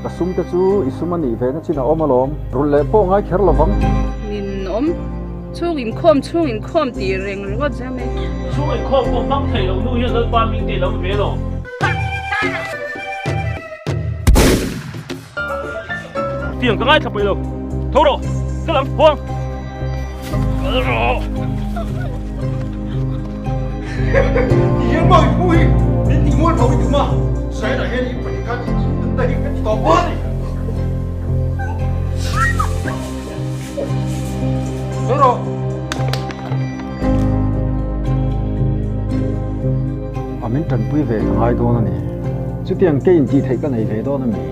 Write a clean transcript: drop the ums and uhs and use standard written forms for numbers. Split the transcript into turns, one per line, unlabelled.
Ka sum te chu i sum a nih ve na chin a awm alawm. Rulh leh pawh ngai kher lovang.
Ninawm. Chhung inkhawm chhung inkhawm tih reng ringawt zam e.
Chhung inkhawm pawh hmang thei lo nu hian Lalpa hming te lam ve lo. Tiang ka ngaithla pui lo. Tho rawh, ka lam huang. Kal rawh.
Ti hian maw i hmu hi min ti mual pho i tum a, Saina hian i pahnih khan i nunna hi ka ti tawp a ni. Tho rawh.
A min tanpui ve ka ngai dawn a ni. Chutiang kei intih theih ka nei ve dawn a mi?